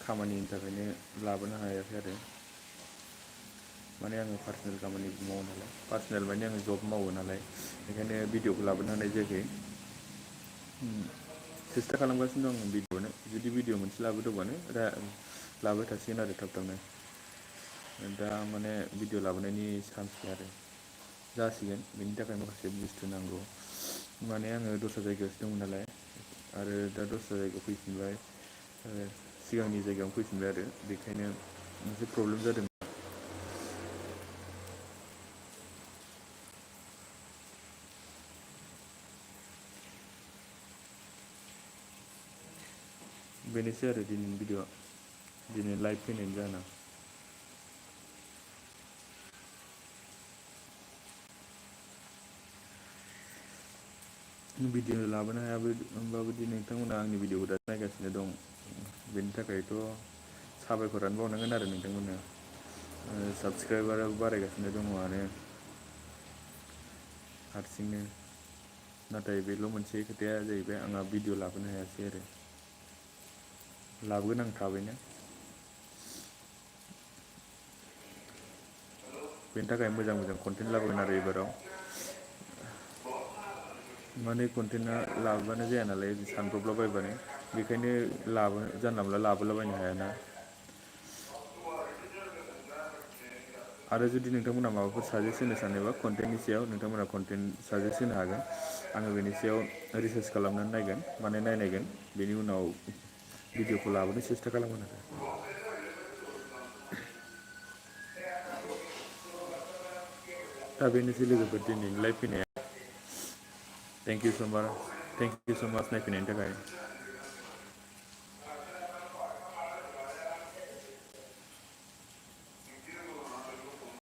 खामानिनि थाखायनो लाबोनो हायाखै आरो माने आङो पार्सनेल खामानि मावो नालाय पार्सनेल माने आङो जब मावो नालाय बेखायनो भिडिअखौ लाबोनो हानाय जायाखै सेस्था खालामगासिनो दं भिडिअनो जुदि भिडिअ मोनसे लाबोदोंबानो लाबोबाय थासिगोन आरो थाब थाबनो दा माने भिडिअ लाबोनायनि चान्स गैया आरो जासिगोन बेनि थाखाय माखासे बुस्थु नांगौ माने आङो दस्रा जायगायावसो दंमोन नालाय आरो दा दस्रा जायगायाव फैफिनबाय सिगांनि जायगायावनो फैफिनबाय आरो बेखायनो मोनसे प्रब्लेम जादों बेनोसै आरो दिनैनि भिडिअआ दिनै लाइभ फैनायनि जाहोना भिडिअ लाबोनो हायाबो होमबाबो नोंथांमोना आंनि भिडिअखौ दासिम नायगासिनो दं बेनि थाखायथ' साबायखरानो बावनांगोन आरो नोंथांमोननो साबसक्राइबाराबो बारायगासिनो दङ आरो हारसिंनो नाथाय बेल' मोनसे खोथाया जाहैबाय आंहा भिडिअ लाबोनो हायासै आरो लाबोगोन आं थाबैनो बेनि थाखाय मोजां मोजां कन्टेन्ट लाबोगोन आरो एबाराव माने कन्टेन्टआ लाबोबानो जाया नालाय सानब्रबलाबायबानो बेखायनो जानला मोनला लाबोलाबायनो हायाना आरो जुदि नोंथांमोना माबाफोर साजेस्ट होनो सानोबा कन्टेन्टनि सायाव नोंथांमोना कन्टेन्ट साजेस्ट होनो हागोन आङो बेनि सायाव रिसार्च खालामनानै नायगोन माने नायगोन बेनि उनाव भिडिअखौ लाबोनो सेस्था खालामगोन आरो दा बेनोसै लोगोफोर दिनैनि लाइभ फैनाया थेंक इउ स' माच नायफैनायनि थाखाय